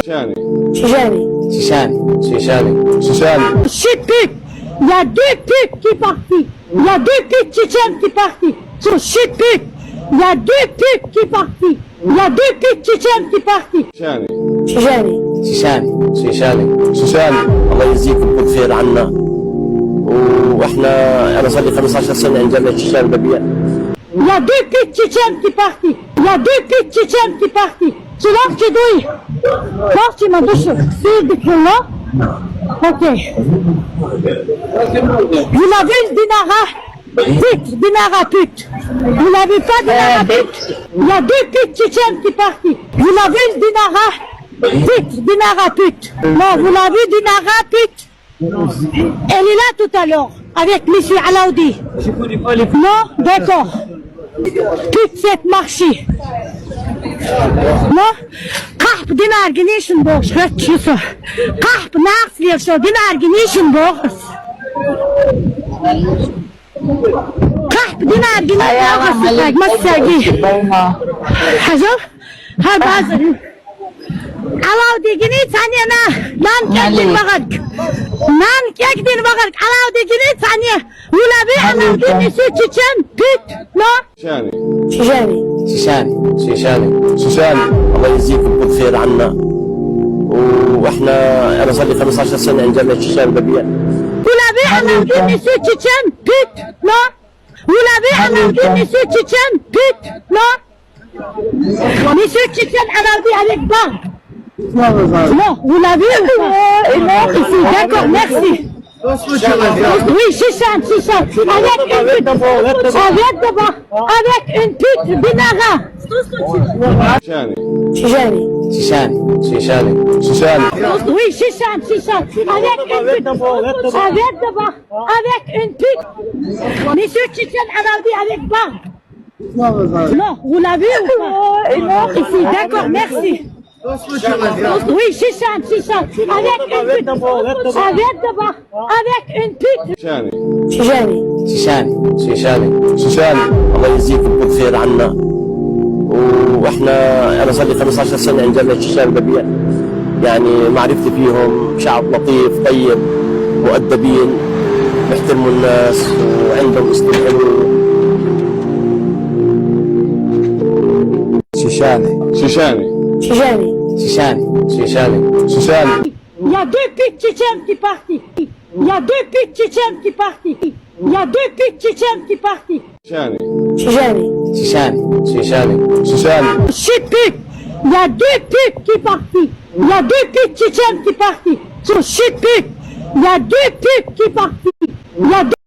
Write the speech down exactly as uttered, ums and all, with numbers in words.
Tchétchène. Tchétchène. Tchétchène. Tchétchène. Shit pute. Il y a deux putes qui partent. Il y a deux putes tchétchènes qui partent. So shit pute. Il y a deux putes qui partent. Il y a deux putes tchétchènes qui partent. Tchétchène. Tchétchène. Tchétchène. Tchétchène. Tchétchène. الله يجزيكم كل خير عنا. واحنا، انا صار لي خمستاشر سنه عند جامعه الشيشان ببيع. Il y a deux putes tchétchènes qui partent. Il y a deux putes tchétchènes qui partent. C'est l'heure que doit. Parti ma douce. C'est de là. Ok. Vous l'avez le dinara. Pute, dinara pute. Vous l'avez pas dinara pute. Il y a deux putes tchétchènes qui partent. Vous l'avez le dinara. Pute, dinara pute. Non, vous l'avez dinara pute. Elle est là tout à l'heure avec monsieur Alaoudi. Non, d'accord. Toute cette marche. Non. Qahp dinar gnishin box. Qahp naqs lirso dinar gnishin box. Qahp dinar gnishin box. Masagi. Hazo. Hal bazı. Alaoudi gini tanya na. Nan kek din bagark. Nan kek din bagark. Alaoudi gini tanya. Vous l'avez Alaoudi, monsieur tchétchène, pute, non? Tchétchène. Tchétchène. Tchétchène. Tchétchène. الله يجزيكم كل خير عنا. واحنا، انا صار لي خمستاشر سنه عند جامعه الشيشان ببيع. Vous l'avez Alaoudi, monsieur tchétchène, pute, non? Vous l'avez Alaoudi, monsieur tchétchène, pute, non? Monsieur tchétchène Alaoudi avec barbe. Non, vous l'avez ou pas? Ici, d'accord, merci. Oui, tchétchène, tchétchène. Avec une pute, avec d'abord, avec une pute dinara. Tchétchène. Tchétchène. Tchétchène. Tchétchène. Oui, tchétchène, tchétchène. Avec une pute, avec d'abord, avec une pute. Monsieur tchétchène Alaoudi avec barbe. Non, vous l'avez ou pas? Ici, d'accord, merci. Oui, tchétchène, tchétchène. Avec une pute. Avec d'abord, avec une pute. Tchétchène. Tchétchène. Tchétchène. Tchétchène. الله يجزيكم كل خير عنا. واحنا، انا صار لي خمستاشر سنه عند جامعه الشيشان ببيع. يعني معرفتي فيهم شعب لطيف، طيب، مؤدبين، بيحترموا الناس، وعندهم اسلوب حلو. Tchétchène. Tchétchène. Tchétchène. Tchétchène. Tchétchène. Tchétchène. Il y a deux putes tchétchènes qui partent. Il y a deux putes tchétchènes qui partent. Il y a deux putes tchétchènes qui partent. Tchétchène. Tchétchène. Tchétchène. Tchétchène. Shit pute. Il y a deux putes qui partent. Il y a deux putes tchétchènes qui partent. So shit pute. Il y a deux putes qui partent. Il y a deux